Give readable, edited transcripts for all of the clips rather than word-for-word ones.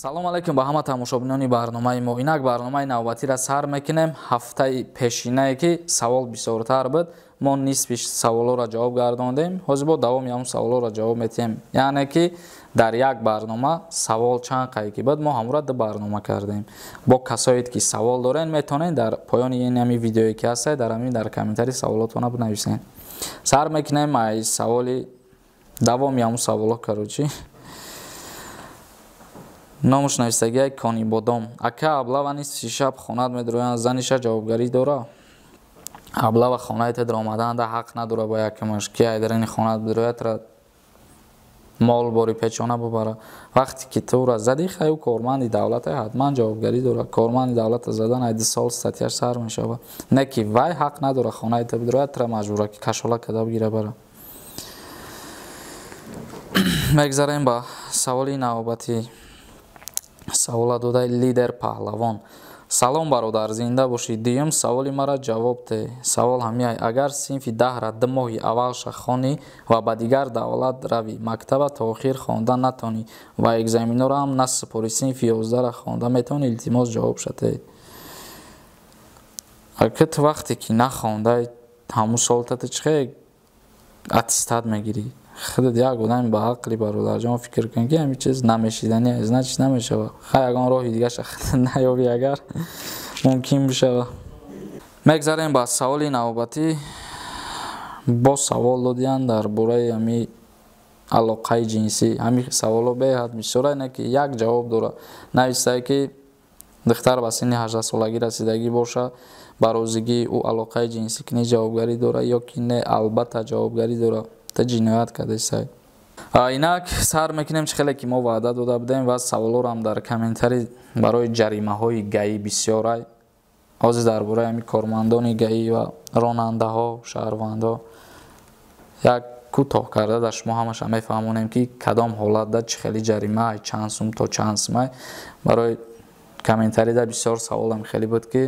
Салом алейкум ба ҳама тамошобинони барномаи мо. Инак барномаи навбатиро сар мекунем. Ҳафтаи пешинае ки савол бисёртар буд, мо нисфи саволҳоро ҷавоб гардондем. Ҳозир бо давоми ҳамон саволҳоро ҷавоб метиҳем. Яъне ки дар як барнома савол чанд қай ки буд, мо ҳамонро ду барнома кардем. Бо касоед ки савол дорен, метавонед дар поёни ин ҳамин видеое ки ҳастед, дар ҳамин дар комментари саволотонро бинависед. Сар мекунем ай саволи давоми ҳамон саволҳо, короче. Номуш навистагиай Конибодом. Ака, облава нисфи шаб хонат медроянд, заниша ҷавобгарӣ дора? Облава хонаи те даромаданда ҳақ надора. Ба якамаш ки айдарини хонат бидрояд, тра мол бори печона бубара. Вақте ки тура зади, хай, ӯ корманди давлата, ҳатман ҷавобгарӣ дора. Корманди давлата задан ай 2 сол статья ш сар мешава. Не ки вай ҳақ надора хонаи те бидрояд, тра маҷбура ки кашола када бигира бара. Мегзарем ба саволи навбатӣ. Савола додаи Лидер Паҳлавон. Салом, бародар, зинда бошӣ. Дуюм саволи мара ҷавоб де. Савол ҳамияй: агар синфи 10-ра 2 моҳи аввалша хонӣ ва ба дигар давлат равӣ, мактаба то охир хонда натонӣ ва экзаменоро ҳам насупорӣ, синфи 11-ра хонда метавонӣ? Илтимос, ҷавоб шате. Ака, ту вақте ки нахондай, ҳамун солта ту чӣ хел аттестат мегирӣ? Худат як одами ба ақли, бародарҷон, фикр кун ки ҳамин чиз намешидани, значит, намешава. Хай, ягон роҳи дигаша наёбӣ, агар мумкин бишава. Мегзарем ба саволи навбатӣ. Боз савол додиянд дар бораи ҳами алоқаи ҷинсӣ. Ҳамин саволҳо беҳад бисёра, не ки як ҷавоб дорад. Нависае ки духтар ба синни 18-солагӣ расидагӣ боша, ба розигии ӯ алоқаи ҷинсӣ кунӣ, ҷавобгарӣ дорад ё ки не? Албатта, ҷавобгарӣ дорад, та ҷиноят кардасай. Инак сар мекунем, чӣ хеле ки мо ваъда дода будем ва саволҳоро ҳам дар комментари барои ҷаримаҳои ГАИ бисёрай. Ҳозир дар бораи ҳамин кормандони ГАИ ва ронандаҳо, шаҳрвандҳо як кӯтоҳ карда дар шумо ҳамаша мефаҳмонем, ки кадом ҳолатда чӣ хели ҷарима, чанд сум то чанд сумай. Барои комментарида бисёр саволам хеле буд, ки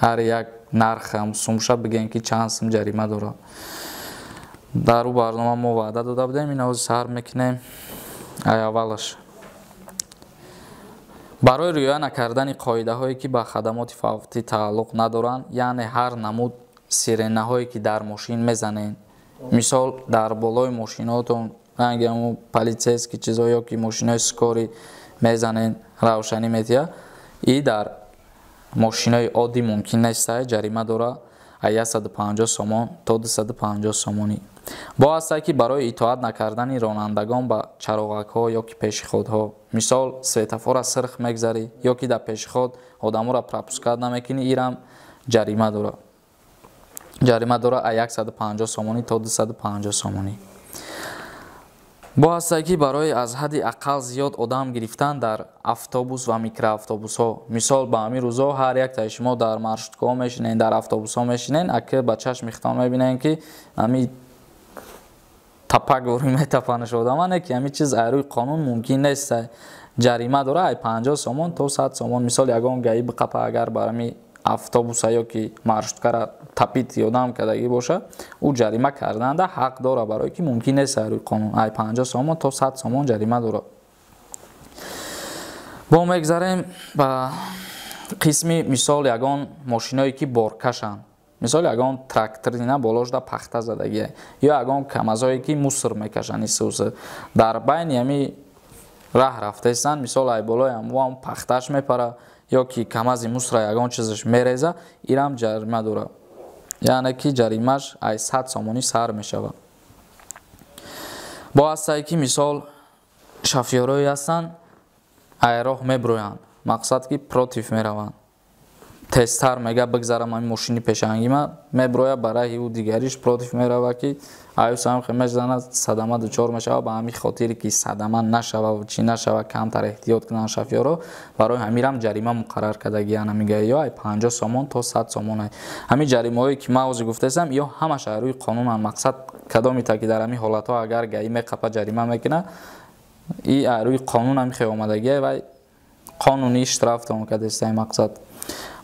ҳар як нарх сумша бигӯем, ки чанд сум ҷарима дорад. Дар ӯ барнома мо ваъда дода будем, ин ҳозир сар мекунем. Ай аввалаш: барои риоя накардани қоидаҳое, ки ба хадамоти фавтӣ тааллуқ надоранд, яъне ҳар намуд сиренаҳое, ки дар мошин мезанед, мисол, дар болои мошинотон ранги ҳамун полицейский чизо ё ки мошинои скорый мезанед, равшанӣ метиҳад, и дар мошинои оддӣ мумкин нестай, ҷарима дорад аз 150 сомон то 250 сомонӣ. Бо ҳастае, ки барои итоат накардани ронандагон ба чароғакҳо ё ки пешеходҳо, мисол, светофора сирх мегзарӣ ё ки дар пешеход одаморо пропускать намекунӣ, ирам ҷарима дорад. Ҷарима дорад аз 150 сомонӣ то 250 сомонӣ. Бо ҳастае, ки барои аз ҳадди ақал зиёд одам гирифтан дар автобус ва микроавтобусҳо, мисол, ба ҳамин рӯзҳо ҳар яктаи шумо дар маршруткаҳо мешинед, дар автобусҳо мешинед, ака, ба чашми хитон мебинед, ки ҳамин тапак ворӣ метапанаш одама, не ки ҳамин чиз аз рӯи қонун мумкин нест, ҷарима дорад ай 50 сомон то 100 сомон. Мисол, ягон ГАИ биқапа, агар бар ҳамин автобуса ё ки маршруткара тапит ёдам кардагӣ боша, ӯ ҷарима карданда ҳақ дорад, барое ки мумкин нест аз рӯи қонун. Ай 50 сомон то 100 сомон ҷарима дорад. Бо мегзарем ба қисми, мисол, ягон мошиное, ки боркашанд, мисол, ягон трактор ина болошда пахта задагия ё ягон камазое, ки мусор мекашанд, исуса дар байни ҳами раҳ рафтаистанд, мисол, ай болои ҳам пахташ мепара ё ки камази мусора ягон чизаш мереза, ирам ҷарима дорад, яъне ки ҷаримаш ай 100 сомонӣ сар мешавад. Бо ҳастае, ки, мисол, шофёрое ҳастанд, ай роҳ меброянд, мақсад ки против мераванд, тезтар мега бигзарам ҳамин мошини пешангима, меброя ба раҳи ӯ дигариш против мерава, ки аюсам мезанад, садама дучор мешава. Ба ҳамин хотире ки садама нашава, чӣ нашава, камтар эҳтиёт кунанд шофёро, барои ҳамирам ҷарима муқаррар кардагиян ҳамига ё ай 50 сомон то 100 сомон. Ҳамин ҷаримаҳое, ки ман ҳозир гуфтаистам, ё ҳамаш аз рӯи қонунанд. Мақсад, кадомита ки дар ҳамин ҳолатҳо агар ГАИ меқапа, ҷарима мекунад, и аз рӯи қонун ҳамин хел омадагия вай қонунӣ штраф тамом кардааст. Мақсад,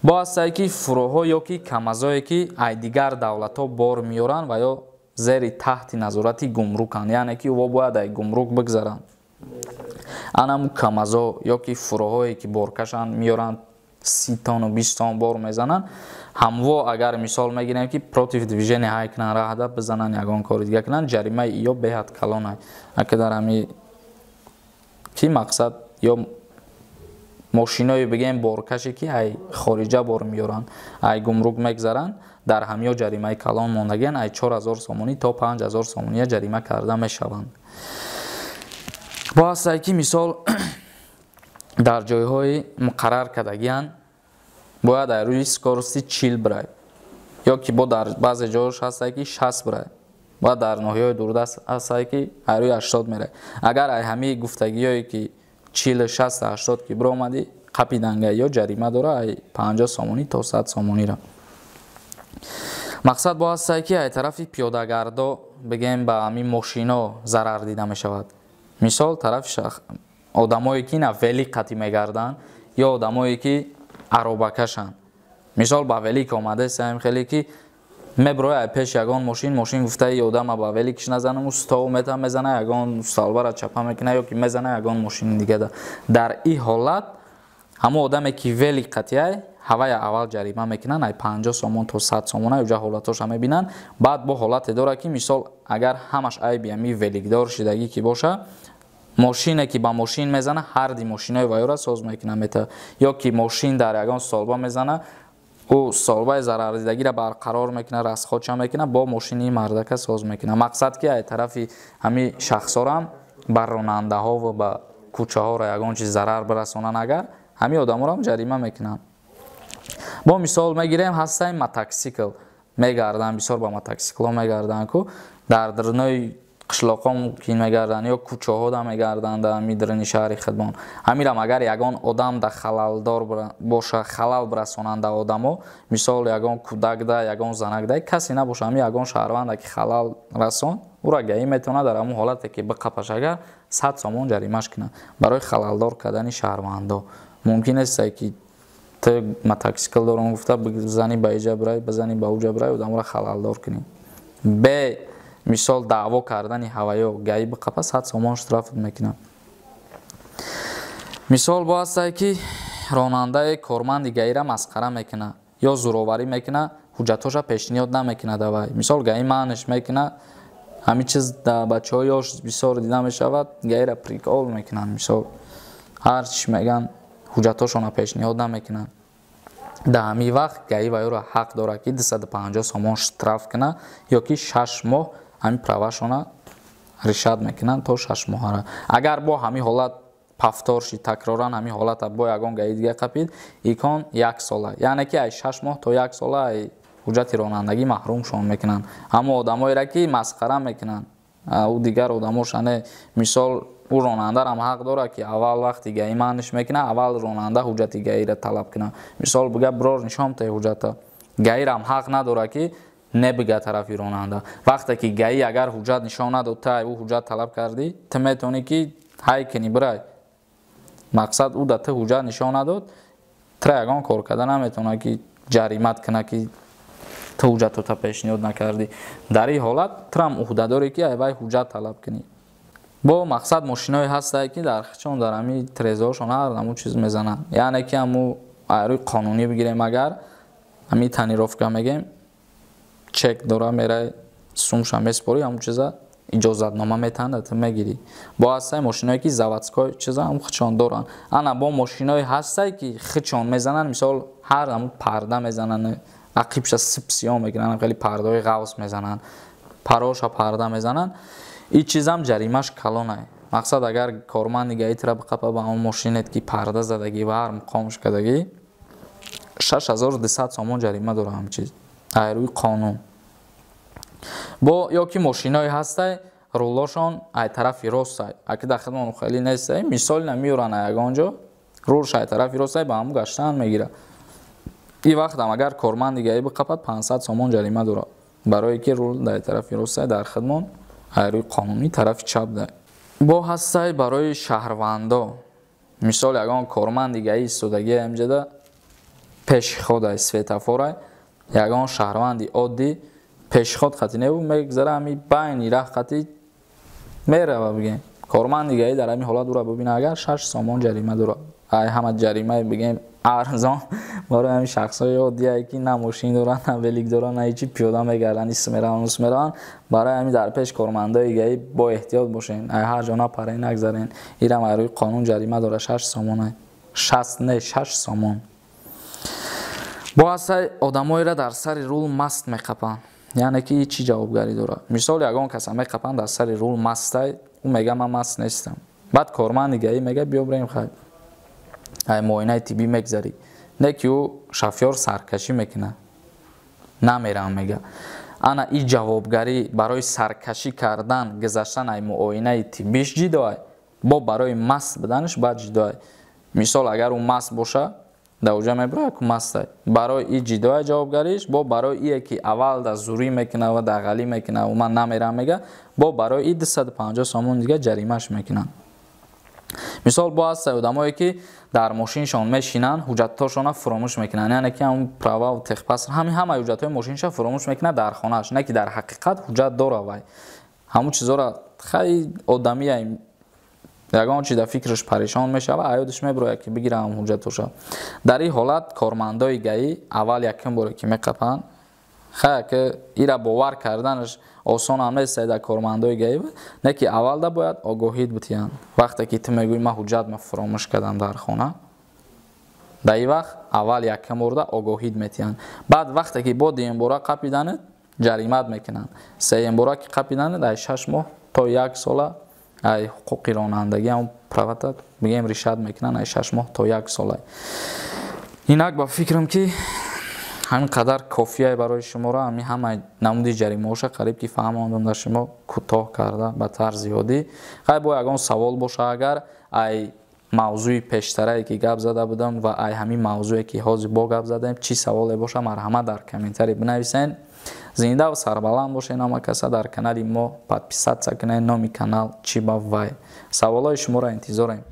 бо ҳастае, ки фуроҳо ё ки камазое, ки ай дигар давлатҳо бор меёранд ва ё зери таҳти назорати гумруканд, яъне ки ӯ бояд ай гумрук бигзаранд. Анаму КамАЗо ё ки фуроҳое, ки боркашанд, меёранд, 30 тонну, 20 тонн бор мезананд, ҳамво агар мисол мегирем, ки против движения ҳай кунанд, раҳда бизананд, ягон кори дига кунанд, ҷаримаи ё беҳад калонай. Ака, дар ҳами ки мақсад ё мошиное бигем, боркаше, ки ай хориҷа бор меёранд, ай гумрук мегзаранд, дар ҳамиё ҷаримаи калон мондагиан, ай 4000 сомонӣ то 5000 сомония ҷарима карда мешаванд. Бо ҳастае, ки мисол дар ҷойҳои муқаррар кардагианд, бояд ай рӯи скорости 40 бирай, ё ки бо дар баъзе ҷош ҳастае, ки 60 бирай, бояд дар ноҳияҳои дурдаст ҳастае, ки ай рӯи 80 мерай. Агар ай ҳамаи гуфтагиҳое, ки 40, 60, 80 ки биромадӣ, қапиданга ё ҷарима дора ай 50 сомонӣ то 100 сомониро. Мақсад бо ҳастае, ки ай тарафи пиёдагардо бигем, ба ҳамин мошино зарар дида мешавад. Мисол, тарафи одамое, ки на велик қатӣ мегарданд ё одамое, ки аробакашанд. Мисол, ба велик омадесаем, хеле ки меброя ай пеш ягон мошин, мошин гуфтаи одама ба великиш назанаму стов мета мезана, ягон столбара чапа мекуна ё ки мезана ягон мошини дигада. Дар ин ҳолат ҳамон одаме, ки велик қатиай, ҳавая аввал ҷарима мекунанд ай 50 сомон то 100 сомона, уҷа ҳолатоша мебинанд. Баъд бо ҳолате дорад, ки мисол, агар ҳамаш айби ҳами великдор шидагӣ ки боша, мошине, ки ба мошин мезана, ҳарди мошинои вайёра соз мекуна мета, ё ки мошин дар ягон столба мезана, ӯ столбаи зарардидагиро барқарор мекуна, расходша мекуна, бо мошини мардака соз мекуна. Мақсад, ки ай тарафи ҳами шахсорам ба ронандаҳо ва ба кӯчаҳоро ягон чиз зарар бирасонанд, агар ҳами одаморо ҷарима мекунанд. Бо мисол мегирем, ҳастаи мотоксикл мегарданд, бисёр ба мотоксиклҳо мегарданд ку, дар дурнои қишлоқҳо мумкин мегарданд ё кӯчаҳода мегарданд, дар ҳами дурни шаҳри худмон. Ҳамирам агар ягон одам да халалдор боша, халал бирасонанд да одамо, мисол, ягон кӯдак да, ягон занак да, касе набоша, ҳами ягон шаҳрванда ки халал расон, ӯра ГАИ метавонад дар ҳамон ҳолате, ки биқапаш, агар 100 сомон ҷаримаш кунад барои халалдор кардани шаҳрвандо. Мумкин несте, ки ту мотоксикл дорам гуфта, бизанӣ ба иҷа бирай, бизанӣ ба уҷа бирай, одаморо халалдор кунӣ. Бе мисол даъво кардани ҳаваё ГАИ биқапа, 100 сомон штраф мекунад. Мисол, бо ҳастае, ки ронандаи корманди ГАИра масхара мекунад ё зӯроварӣ мекунад, ҳуҷҷатҳоша пешниҳод намекунад авай. Мисол, ГАИ манъш мекунад. Ҳамин чиз дар бачаҳои ёш бисёр дида мешавад, ГАИра прикол мекунанд, мисол, ҳар чӣ мегӯянд, ҳуҷҷатҳошонро пешниҳод намекунанд. Дар ҳамин вақт ГАИ вайёро ҳақ дорад, ки 250 сомон штраф кунад ё ки 6 моҳ ҳамин правашона лишать мекунанд то 6 моҳара. Агар бо ҳамин ҳолат повтор шид, такроран ҳамин ҳолата бо ягон ГАИ дига қапид, икон як сола, яъне ки ай 6 моҳ то як сола ай ҳуҷҷати ронандагӣ маҳрумшон мекунанд. Ҳамон одамоеро, ки масхара мекунанд, ӯ дигар одамоша не. Мисол, ӯ ронандарам ҳақ дорад, ки аввал вақти ГАИ манъш мекунад, аввал ронанда ҳуҷҷати ГАИра талаб кунад. Мисол, бига: «Бирор, нишон те ҳуҷҷата». ГАИрам ҳақ надорад, ки не бига тарафи ронанда. Вақте ки ГАИ агар ҳуҷҷат нишон надод, та ӯ ҳуҷҷат талаб кардӣ, ту метавонӣ, ки ҳай кунӣ, бирай. Мақсад, ӯ да ту ҳуҷҷат нишон надод, тура ягон кор карда наметавонад, ки ҷаримат кунад, ки ту ҳуҷҷатота пешниҳод накардӣ. Дар ин ҳолат турам ӯҳдадорӣ, ки айвай ҳуҷҷат талаб кунӣ. Бо мақсад, мошиное ҳастае, ки дар хичон, дар ҳами трезоҳошон ҳар намуд чиз мезананд, яъне ки ҳаму рӯи қонунӣ бигирем, агар ҳами тонировка мегем, чек дора, мерай, сумша меспорӣ, ҳамун чиза иҷозатнома метаҳанд, ту мегирӣ. Бо ҳастае мошиное, ки заводской чиза ҳам хичон доранд. Ана бо мошиное ҳастае, ки хичон мезананд, мисол, ҳар ҳамун парда мезананд, ақибша сип сиёҳ мекунанд, хеле пардаҳои ғавс мезананд, пароша парда мезананд. Ин чизам ҷаримаш калонае. Мақсад, агар корманди ГАИ тура биқапа ба он мошинет, ки парда задагӣ ва ҳар муқомш кардагӣ, 6200 сомон ҷарима дора ҳам чиз ай рӯи қонун. Бо ё ки мошиное ҳастай, рулошон ай тарафи ростай, аки дар хидмон хеле нестай, мисол намеёранд, ягон ҷо рулш ай тарафи ростай, ба ҳамун гаштан мегирад. Ин вақтам агар корманди ГАИ биқапад, 500 сомон ҷарима дорад, барое ки рул дар тарафи ростай, дар хидмон ай рӯи қонунӣ тарафи чап дай. Бо ҳастай барои шаҳрвандо. Мисол, ягон корманди ГАИ истодагӣ ҳамҷода, пешход светофорай, ягон шаҳрванди оддӣ пешход хати неву мегзара, ҳами байни раҳ хати мерава, бигем. Корманди ГАИ дар ҳамин ҳолат ӯро бибина, агар 6 сомон ҷарима дорад. Ай ҳама ҷаримаи бигем арзон барои ҳамин шахсҳои оддие, ки на мошин доранд, на велик доранд, на ҳечи, пиёда мегарданд, ис мераванд, ус мераванд. Барои ҳамин дар пеш кормандои ГАИ бо эҳтиёт бошен, ай ҳар ҷо напарен, нагзарен. Ирам ай рӯи қонун ҷарима дорад, 6 сомон, 60 не, 6 сомон. Бо ҳастай одамоеро дар сари рул маст меқапанд, яъне ки чӣ ҷавобгарӣ дорад? Мисол, ягон каса меқапанд, дар сари рул мастай, ӯ мега: «Ман маст нестам». Баъд корманди ГАИ мега: «Биё, бирем, хай, ай муоинаи тиббӣ мегзарӣ». Не ки ӯ шофёр саркашӣ мекунад, намерам мега. Ана и ҷавобгарӣ барои саркашӣ кардан, гузаштан ай муоинаи тиббиш ҷидоай, бо барои маст буданаш баъд ҷидоай. Мисол, агар ӯ маст боша, дар уҷа мебирояд ку мастай, барои и ҷидоай ҷавобгариш, бо барои ие ки аввал да зурӣ мекунад ва дағалӣ мекунад, ман намерам мега, бо барои и 250 сомон дига ҷаримаш мекунанд. Мисол, бо ҳастай одамое, ки дар мошиншон мешинанд, ҳуҷҷатҳошона фуромӯш мекунанд, яъне ки ҳамн права, техпаспорт, ҳамин ҳамаи ҳуҷҷатҳои мошинша фуромӯш мекунад дар хонааш. Не ки дар ҳақиқат ҳуҷҷат дора вай, ҳамун чизоро хай одамия, ягон чи дар фикраш парешон мешава, аёдаш мебирояд, ки бигира ҳам ҳуҷҷатоша. Дар ин ҳолат кормандои ГАИ аввал якум боре ки меқапанд, хай, ки ира бовар карданаш осонам нест дар кормандои ГАИ, не ки аввалда бояд огоҳид бутиянд. Вақте ки ту мегӯӣ: «Ман ҳуҷҷат ма фуромӯш кардам дар хона», дар ин вақт аввал якум борда огоҳид метиҳанд. Баъд вақте ки бо дуюмбора қапиданед, ҷаримат мекунанд. Сеюмбора ки қапиданед, ай 6 моҳ то як сола ай ҳуқуқи ронандагӣ, ҳам правата бигем, лишать мекунанд, ай 6 моҳ то як сола. Инак, ба фикрам, ки ҳамин қадар кофияе барои шуморо. Ҳамин ҳама намуди ҷаримаҳоша қариб ки фаҳмондам дар шумо, кӯтоҳ карда, ба тарзи оддӣ. Хай, бо ягон савол боша агар, ай мавзӯи пештарае ки гап зада будам ва ай ҳамин мавзӯе ки ҳозир бо гап задаем, чӣ саволе боша, марҳамат, дар комментарий бинависен. Зинда ва сарбаланд бошед. Ҳама каса дар канали мо подписаться кунед. Номи канал «Чӣ ба вай». Саволҳои шуморо интизорем.